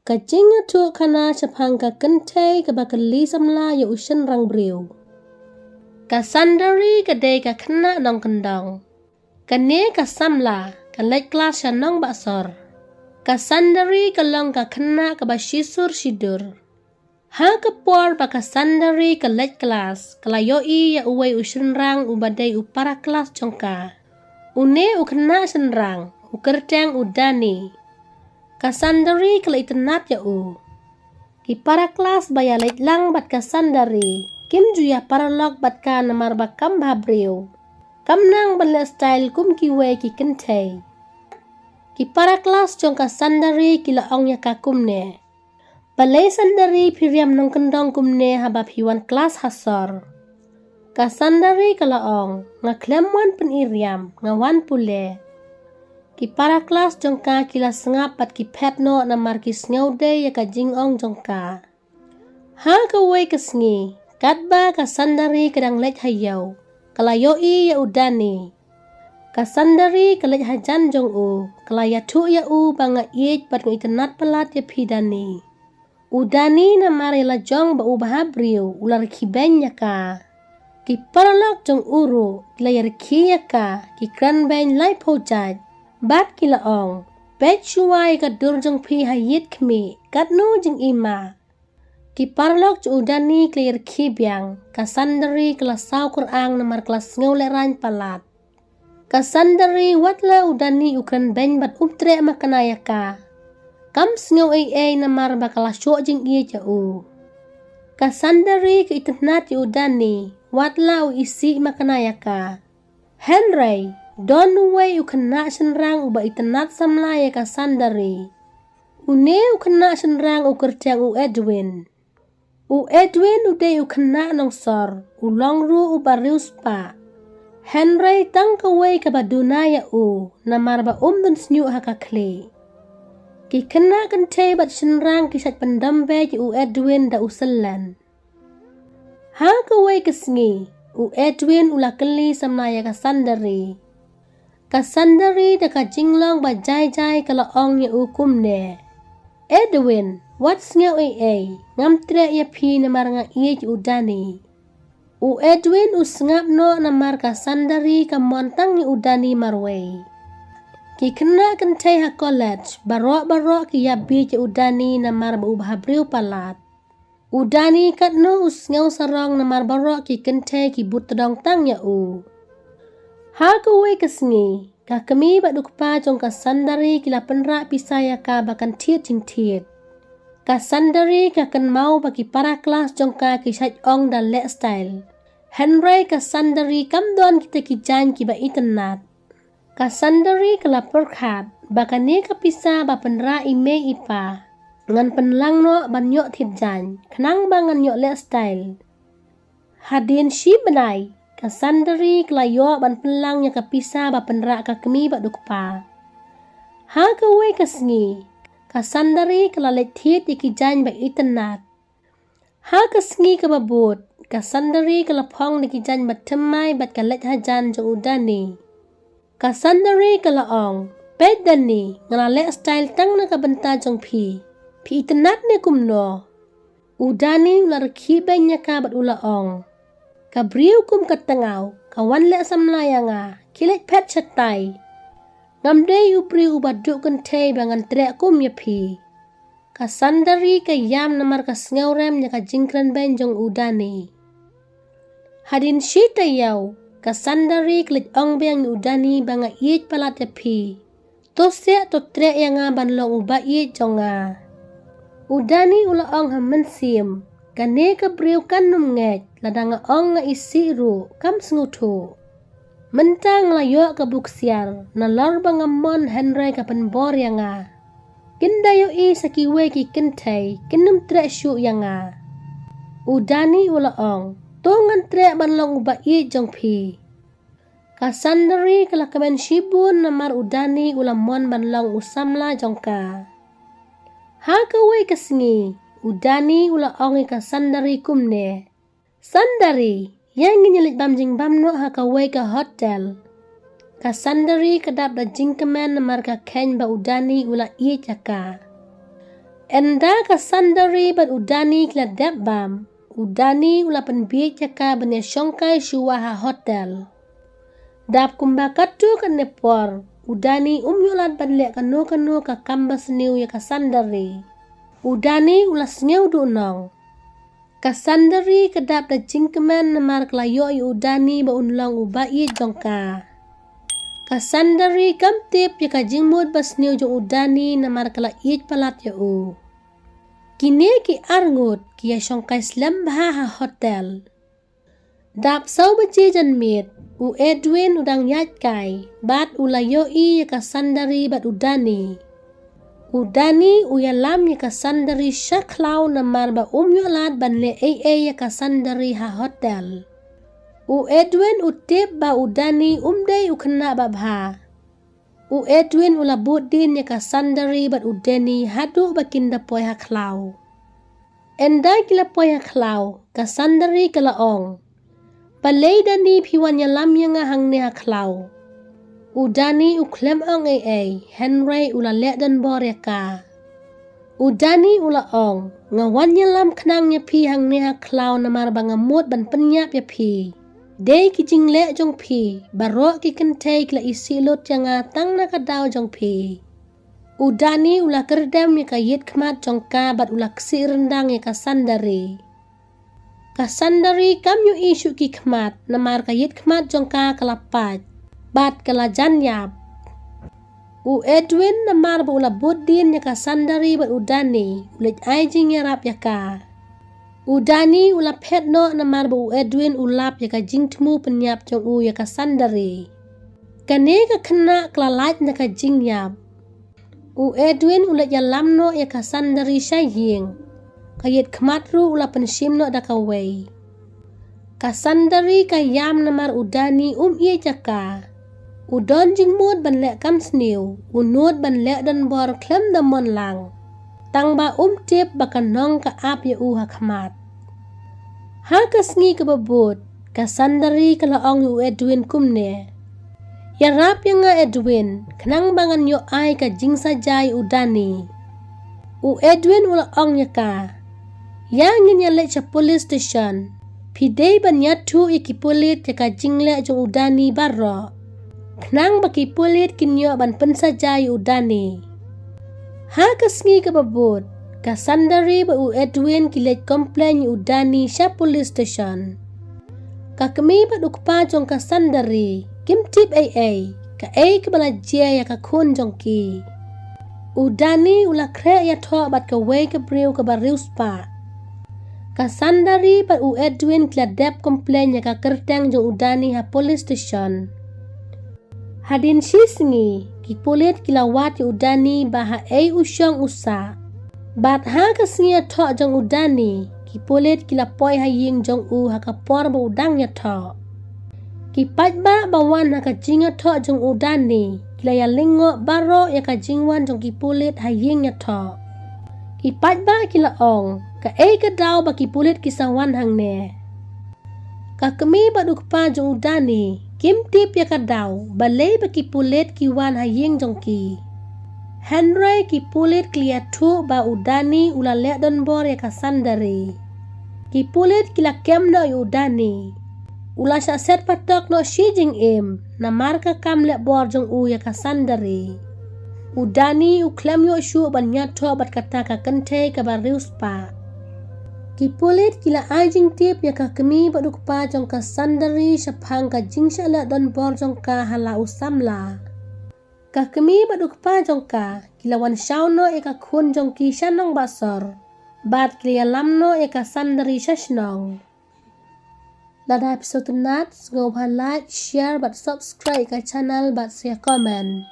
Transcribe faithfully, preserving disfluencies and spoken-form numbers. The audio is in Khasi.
Ka jingïathuhkhana shaphang ka kynthei kaba kylli samla ïa u shynrang briew. Ka Sundari ka dei ka khynnah nongkyndong. Kane ka samla ka leit klas sha nongbahsor. Ka Sundari ka long ka khynnah kaba shisur shidur. Ha ka por ba ka Sundari ka leit klas, ka la ïohi ïa uwei u shynrang uba dei u para klas jong ka. Une u khynnah shynrang u kyrteng u Dani. Ka Sundari ka la itynnad ïa u. Ki para klas ba ïa leit lang bad ka Sundari kim ju ïa paralok bad ka namar ba kam bha briew. Kam nang ban leh style kum kiwei ki kynthei. Ki para klas jong ka Sundari ki la ong ïa ka kumne: Balei Sundari phi riam nongkyndong kumne haba phi wan klas ha sor? Ka Sundari ka la ong: Nga khlem wan pyn-i riam, nga wan pule. Ki para klas jong ka ki la sngap bad ki phet noh namar ki sngewdei ïa ka jingong jong ka. Ha kawei ka sngi, katba ka Sundari ka dang leit ha ïew, ka la ïohi ïa u Dani. Ka Sundari ka leit hajan jong u, ka la ïathuh ïa u ba nga ïeit bad nga itynnad palat ïa phi Dani. U Dani namar ïa la jong ba u bha briew u la rkhie beiñ ïa ka. Ki paralok jong u ruh ki la ïa rkhie ïa ka, ki kren beiñ laiphew jait. Bad ki la ong: Peit shuwa ïa ka dur jong phi ha ïit khmih, katno jingima. Ki paralok jong u Dani ki la ïa rkhie biang, ka Sundari ka la saw kyrang namar ka la sngew lehraiñ palat. Ka Sundari wat la u Dani u kren beiñ bad um treh makna ïa ka, kam sngew ei ei namar ba ka la shoh jingïeit ïa u. Ka Sundari ka itynnad ïa u Dani wat la u isih makna ïa ka. Hynrei don uwei u khynnah shynrang uba itynnad samla ïa ka Sundari. Une u khynnah shynrang u kyrteng u Edwin. U Edwin u dei u khynnah nongsor, u long ruh uba riewspah. Hynrei tang kawei kaba duna ïa u namar ba um don shñiuh ha ka khlieh. Ki khynnah kynthei bad shynrang ki shait pyndam beit ïa u Edwin da u syllen. Ha kawei ka sngi, u Edwin u la kylli samla ïa ka Sundari. Ka Sundari da ka jinglong ba jai jai ka la ong ïa u kumne: Edwin, wat sngew ei ei, ngam treh ïa phi namar nga ïeit u Dani. U Edwin u sngap noh namar ka Sundari ka mon tang ïa u Dani marwei. Ki khynnah kynthei ha college baroh baroh ki ïa bieit ïa u Dani namar ba u bha briew palat. U Dani katno u sngew sarong namar baroh ki kynthei ki bud tdong tang ïa u. Ha kawei ka sngi, ka kmie bad u kpa jong ka Sundari ki la pynrah pisa ïa ka ba kan thied jingthied. Ka Sundari ka kynmaw ba ki para klas jong ka ki shait ong da leh style. Hynrei ka Sundari kam don kita ki jaiñ kiba itynnad. Ka Sundari ka la pyrkhat ba kane ka pisa ba pynrah i mei i pa ngan pynlang noh ban ïoh thied jaiñ, khnang ba ngan ïoh leh style. Hadien shi bnai, ka Sundari ka la ïoh ban pynlang ïa ka pisa ba pynrah ka kmie bad u kpa. Ha kawei ka sngi, ka Sundari ka la leit thied ïa ki jaiñ ba itynnad. Ha ka sngi kaba bud, ka Sundari ka la phong da ki jaiñ ba thymmai bad ka leit hajan jong u Dani. Ka Sundari ka la ong: Peit Dani, nga la leh style tang na ka bynta jong phi. Phi itynnad ne kumno? U Dani u la rkhie beiñ ïa ka bad u la ong: Ka briew kum ka tngaw ka wan leh samla ïa nga, khie leit phet shatai. Ngam dei u briew uba duh kynthei ba ngan treh kum ïa phi. Ka Sundari ka ïam namar ka sngewrem ïa ka jingkren beiñ jong u Dani. Hadien shi taïew, ka Sundari ka leit ong biang ïa u Dani ba nga ïeit palat ïa phi. To seh to treh ïa nga ban long uba ïeit jong nga. U Dani u la ong ha mynsiem: Kane ka briew kan nym ngeit lada nga ong nga isih ruh kam sngewthuh. Mynta nga la ïoh ka buksiar nalor ba ngam mon hynrei ka pynbor ïa nga. Kin da ïohi sa kiwei ki kynthei kin nym treh shuh ïa nga. U Dani u la ong: To ngan treh ban long uba ïeit jong phi. Ka Sundari ka la kmen shibun namar u Dani u la mon ban long u samla jong ka. Ha kawei ka sngi, u Dani u la ong ïa ka Sundari kumne: Sundari, ïa ngin ïa leit bam jingbam noh ha kawei ka hotel. Ka Sundari ka dap da jingkmen namar ka kheiñ ba u Dani u la ïeit ïa ka. Ynda ka Sundari bad u Dani ki la dep bam, u Dani u la pynbiej ïa ka ban ïa shongkai shuwa ha hotel. Dap kumba katto katne por, u Dani um ïoh lad ban leh kano kano ka kam ba sniew ïa ka Sundari. U Dani u la sngew duhnong. Ka Sundari ka dap da jingkmen namar ka la ïoh ïa u Dani ba un long u ba ïeit jong ka. Ka Sundari kam tip ïa ka jingmut ba sniew jong u Dani namar ka la ïeit palat ïa u. Kine ki arngut ki ïa shongkai slem bha ha hotel. Dap saw baje janmiet, u Edwin u dang ïaid kai, bad u la ïohi ïa ka Sundari bad u Dani. U Dani u ïalam ïa ka Sundari sha khlaw namar ba um ïoh lad ban leh ei ei ïa ka Sundari ha hotel. U Edwin u tip ba u Dani um dei u khynnah babha. U Edwin u la bud dien ïa ka Sundari bad u Dani haduh ba kin da poi ha khlaw. Ynda ki la poi ha khlaw, ka Sundari ka la ong, "Balei Dani phi wan ïalam ïa nga hangne ha khlaw?" U Dani u khlem ong ei ei, hynrei u la leh donbor ïa ka. U Dani u la ong, "Nga wan ïalam khnang ïa phi hangne ha khlaw namar ba nga mut ban pynïap ïa phi. Dei ki jingleh jong phi, baroh ki kynthei ki la isih lut ïa nga tang na ka daw jong phi." U Dani u la kyrdem ïa ka ïit khmat jong ka bad u la ksih ryndang ïa ka Sundari. Ka Sundari kam ïohi shuh ki khmat namar ka ïit khmat jong ka ka la pait bad ka la jan ïap. U Edwin namar ba u la bud dien ïa ka Sundari bad u Dani u leit ai jingïarap ïa ka. U Dani u la phet noh namar ba u Edwin u lap ïa ka jingthmu pynïap jong u ïa ka Sundari. Kane ka khynnah ka la lait na ka jingïap. U Edwin u leit ïalam noh ïa ka Sundari sha ïing. Ka ïit khmat ruh u la pynshim noh da kawei. Ka Sundari ka ïam namar u Dani um ïeit ïa ka. U don jingmut ban leh kam sniew, u nud ban leh donbor khlem da mon lang. Tang ba um tip ba ka nong ka ap ïa u ha khmat. Ha ka sngi kaba bud, ka Sundari ka la ong ïa u Edwin kumne, "Ïarap ïa nga Edwin, khnang ba ngan ïoh ai ka jingsaja ïa u Dani." U Edwin u la ong ïa ka, "Ïa ngin ïa leit sha police station. Phi dei ban ïathuh ïa ki pulit ïa ka jingleh jong u Dani baroh, khnang ba ki pulit kin ïoh ban pynsaja ïa u Dani." Ha ka sngi kaba bud, ka Sundari bad u Edwin ki leit complain ïa u Dani sha police station. Ka kmie bad u kpa jong ka Sundari kim tip ei ei kaei kaba la jia ïa ka khun jong ki. U Dani u la khreh ïathoh bad kawei ka briew kaba riewspah. Ka Sundari bad u Edwin ki la dep complain ïa ka kyrteng jong u Dani ha police station. Hadien shi sngi, ki pulit ki la wad ïa u Dani ba haei u shong u sah. Bad ha ka sngi ïathoh jong u Dani, ki pulit ki la poi ha ïing jong u ha ka por ba u dang ïathoh. Ki paidbah ba wan ha ka jingïathoh jong u Dani ki la ïa lyngngoh baroh ïa ka jingwan jong ki pulit ha ïing ïathoh. Ki paidbah ki la ong, "Kaei ka daw ba ki pulit ki sa wan hangne?" Ka kmie bad u kpa jong u Dani kim tip ïa ka daw balei ba ki pulit ki wan ha ïing jong ki. Hynrei ki pulit ki la ïathuh ba u Dani u la leh donbor ïa ka Sundari. Ki pulit ki la kem noh ïa u Dani. U la shah set patok noh shi jingim namar ka kam leh bor jong u ïa ka Sundari. U Dani u khlem ïoh shuh ban ïathoh bad kata ka kynthei kaba riewspah. Ki pulit ki la ai jingtip ïa ka kmie bad u kpa jong ka Sundari shaphang ka jingshah leh donbor jong ka ha la u samla. Ka kmie bad u kpa jong ka ki la wan shaw noh ïa ka khun jong ki sha Nongbahsor. Bad ki la ïalam noh ïa ka Sundari sha shnong. Lada phi sngewtynnat, sngewbha like, share bad subscribe ka channel bad sa comment.